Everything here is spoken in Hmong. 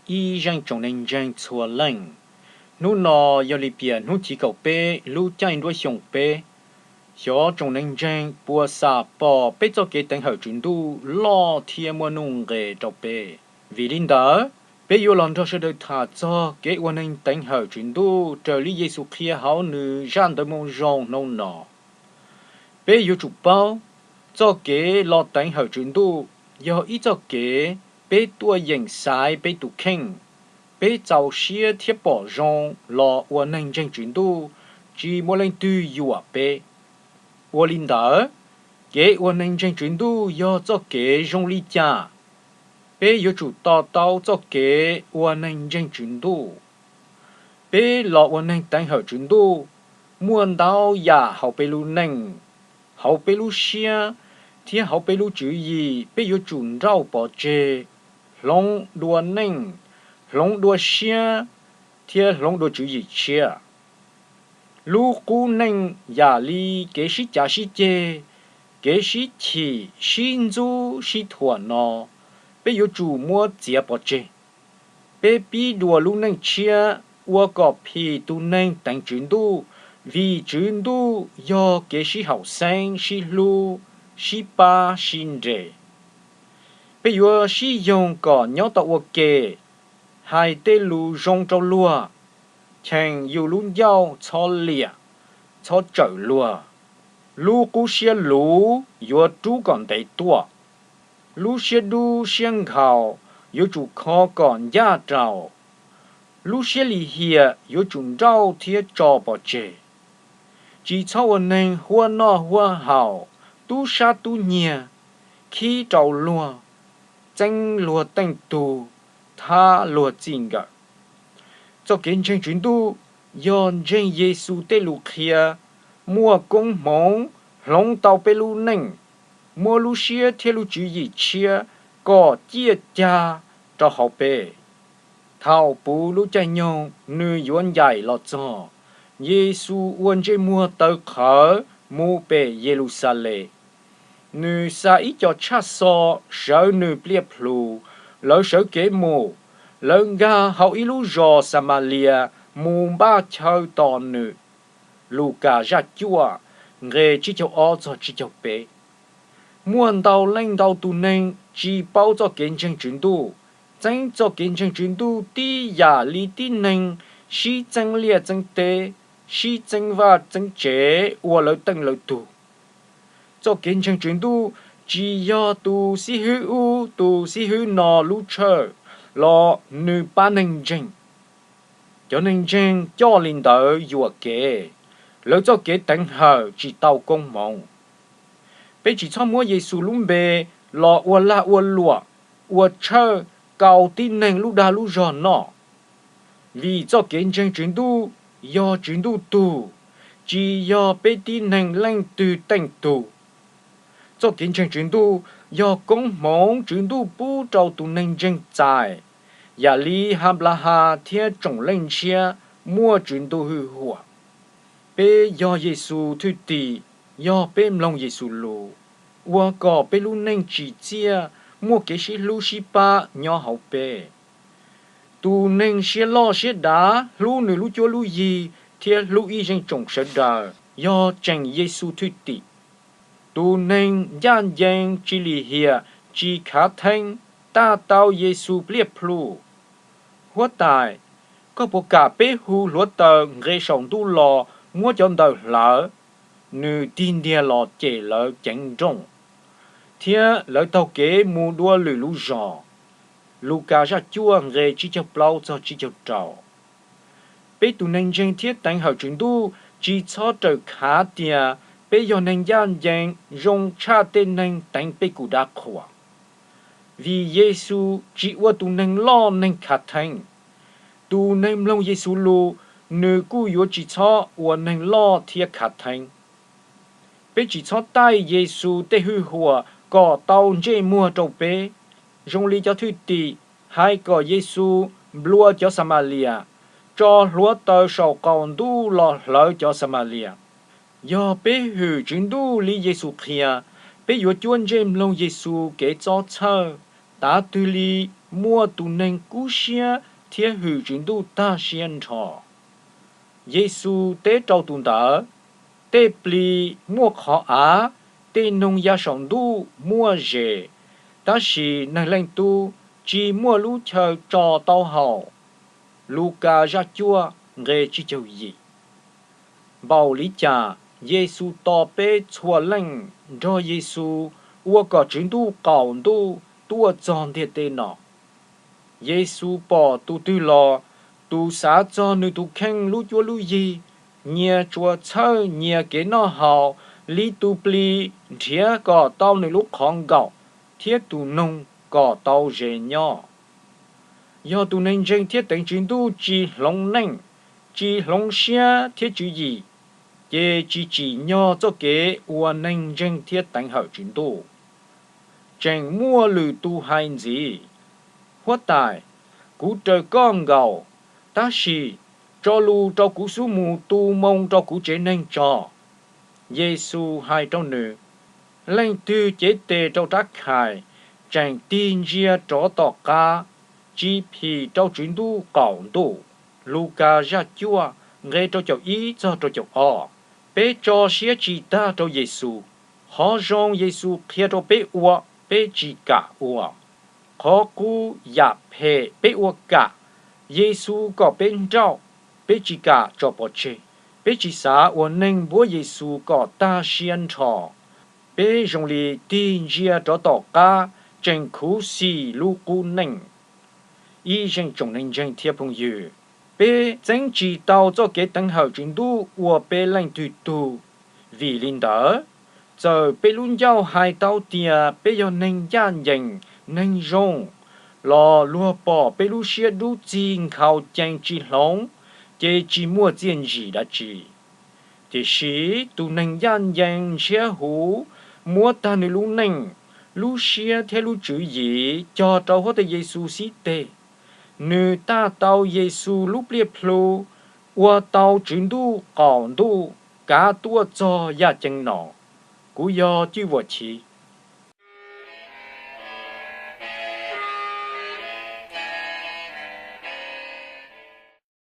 Ib zeej tsoom neeg ntseeg txhua leej, hnub no yog li piam hnub chiv kaum peb lub caij nruab xyoo peb. Xyov tsoom neeg ntseeg puas xam pom peb txoj kev teev hawm Tswv Ntuj loj thiab muaj nuj nqes rau peb. Vim li ntawd, peb yuav los nrog sawv daws tham txog kev ua neeg teev hawm Tswv Ntuj raws li Yexus qhia hauv nws zaj ntawv moo zoo hnub no. Peb yuav tsum paub, txoj kev los teev hawm Tswv Ntuj yog ib txoj kev peb tuaj yeem xaiv peb tus kheej, peb txaus siab thiab pom zoo los ua neeg ntseeg Tswv Ntuj, tsis muaj leej twg yuam peb. Ua li ntawd, kev ua neeg ntseeg Tswv Ntuj yog txoj kev zoo li cas? Peb yuav tsum to taub txoj kev ua neeg ntseeg Tswv Ntuj. Peb los ua neeg teev hawm Tswv Ntuj, muaj ntau yam hauv peb lub neej, hauv peb lub siab, thiab hauv peb lub tswv yim peb yuav tsum nrauj pov tseg, hloov dua neej, hloov dua siab, thiab hloov dua tswv yim tshiab. Lub qub neej yam li kev sib cav sib ceg, kev sib chim, sib ntxub sib thuam no, peb yuav tsum muab txiav pov tseg. Peb pib dua lub neej tshiab ua kom phim tus neeg teev Tswv Ntuj, vim Tswv Ntuj yog kev sib haum xeeb, sib hlub, sib pab sib nres. Peb yuav sib yoog kom nyob tau ua ke, hais tej lus zoo rau luag, cheem yus lub ncauj txhob liam, txhob tsawm luag. Lub qub siab luv yuav rub kom ntev tuaj. Lub siab dub siab nkhaus yuav tsum kho kom ncaj rau. Lub siab lim hiam yuav tsum nrauj thiab tso pov tseg. Tsis txhob ua neeg huab noj huab haus, tub sab tub nyiag, khib rau luag, txeeb luag teej tug, thab luag txij nkawm. Txoj kev ntseeg Tswv Ntuj yog ntseeg Yexus tej lus qhia, muaj koob hmoov hloov tau peb lub neej, muab lub siab thiab lub tswv yim tshiab kom ciaj cag rau hauv peb. Thaum puv lub caij nyoog nws yuav ncaim los txog, Yexus ua ntsej muag taw qhawv mus pem Yeluxalees. Nws xa ib co tshaj xo sawv nws pliaj plhu, lawv sawv kev mus. Lawv nkag hauv ib lub zos Xamalias mus npaj chaw tos nws. Lukas zaj cuaj, nqe tsib caug ob txog tsib caug peb. Muaj ntau leej ntau tus neeg tsis paub txoj kev ntseeg Tswv Ntuj, txeeb txoj kev ntseeg Tswv Ntuj tib yam li tib neeg sib txeeb liaj txeeb teb, sib txeeb vaj txeeb tsev ua lawv teej lawv tug. Txoj kev ntseeg Tswv Ntuj tsis yog tus xib hwb ub tus xib hwb no lub tshawj los nws pab neeg ntseeg. Cov neeg ntseeg coj li ntawd yuam kev, lawv txoj kev teev hawm tsis tau koob hmoov. Peb tsis txhob muab Yexus lub npe los ua lag ua luam, ua tshawj kaus tib neeg lub dag lub zog noj. Vim txoj kev ntseeg Tswv Ntuj yog Tswv Ntuj tug, tsis yog peb tib neeg leej twg teej tug. Txoj kev ntseeg Tswv Ntuj yog koob hmoov Tswv Ntuj pub rau tus neeg ntseeg txais, yam li Has Nplas Has thiab tsoom leej ntshiab muaj Tswv Ntuj hwj huam. Peb yog Yexus thwj tim, yog peb mloog Yexus lus, ua kom peb lub neej tsim txiaj, muaj kev sib hlub sib pab nyob hauv peb. Tus neeg siab loj siab dav hlub nws lub cuab lub yig thiab hlub ib zeej tsoom sawv daws yog tseem Yexus thwj tim. Tus neeg ncaj ncees tsis lim hiam tsis khav theeb, taj tau Yexus pliaj plhu. Huab tais, koj puas kam peb hu hluav taws nqes saum ntuj los muab cov ntawd hlawv? Nws tig ntiag los cem lawv ceev nrooj, thiab lawv taug kev mus dua lwm lub zos. Lukas zaj cuaj nqe tsib caug plaub txog tsib caug rau. Peb tus neeg ntseeg thiab teev hawm Tswv Ntuj tsis txhob rawm khav tias peb yog neeg ncaj ncees zoo tshaj tej neeg teev pej kum dav qhuas. Vim Yexus tsis ua tus neeg loj neeg khav theeb. Tus neeg mloog Yexus lus, nws kuj yuav tsis txhob ua neeg loj thiab khav theeb. Peb tsis txhob taij Yexus tej hwj huam kom tau ntsej muag rau peb, zoo li cov thwj tim hais kom Yexus nplua cov Xamalias, tso hluav taws saum qaum ntuj los hlawv cov Xamalias. Yog peb hwm Tswv Ntuj li Yexus qhia, peb yuav cuab ntsej mloog Yexus kev txob txhawj, tav twg li muaj tus neeg kub siab thiab hwm Tswv Ntuj tag siab nrho. Yexus teb rau tus ntawd, Tej plis muaj qhov av, tej noog ya saum ntuj muaj zes, tab sis Neeg Leej Tub tsis muaj lub chaw tso taub hau. Lukas zaj cuaj nqe tsib caug yim. Npaum li cas, Yexus tos peb txhua leej nrog Yexus ua kom Tswv Ntuj qaum ntuj tuaj txog ntiaj teb no. Yexus pom tus twg los, tus xav txog nws tus kheej lub cuab lub yig, nyias tsuas txhawj nyias kev noj haus li tus plis nrhiav kom tau nws lub qhov nkaum thiab tus noog kom tau zes nyob. Yog tus neeg ntseeg thiab teev Tswv Ntuj tsis hloov neej, tsis hloov siab thiab tswv yim, ces tsis tsim nyog txoj kev ua neeg ntseeg thiab teev hawm Tswv Ntuj. Tseem muaj lwm tus hais ntxiv, Huab Tais, kuv raws koj nkaus, tab sis tso lus rau kuv xub mus tu moo rau kuv tsev neeg tso. Yexus hais rau nws, Leej twg cev tes rau rab khais, tseem tig ntsia rov tom qab, tsis phim rau Tswv Ntuj qaum ntuj. Lukas zaj cuaj nqe rau caum ib txog rau caum ob. Peb tso siab tsis tag rau Yexus. Qhov zoo Yexus qhia rau peb ua, peb tsis kam ua. Qhov qub yam phem peb ua kam, Yexus kom peb nrauj, peb tsis kam tso pov tseg. Peb tsis xav ua neeg npuab Yexus kom tag siab nrho. Peb zoo li tig ntsia rov tom qab, tseem khuv xim lub qub neej. Ib zeej tsoom neeg ntseeg thiab phooj ywg, peb txeeb tsis tau txoj kev teev hawm Tswv Ntuj ua peb leej twg tug. Vim li ntawd, txawm peb lub ncauj hais tau tias peb yog neeg ncaj ncees, neeg zoo, los luag pom peb lub siab dub txig nkhaus cees tsis hloov, ces tsis muaj txiaj ntsim dab tsi. Tiam sis tus neeg ncaj ncees ntshiab huv muab tag nws lub neej, lub siab thiab lub tswv yim cog rau Huab Tais Yexus xib teg. Nws taj tau Yexus lub pliaj plhu, ua tau Tswv Ntuj qaum ntuj kav tuaj txog yaj ceeb no. Kuv yog Cwj Vam Chiv.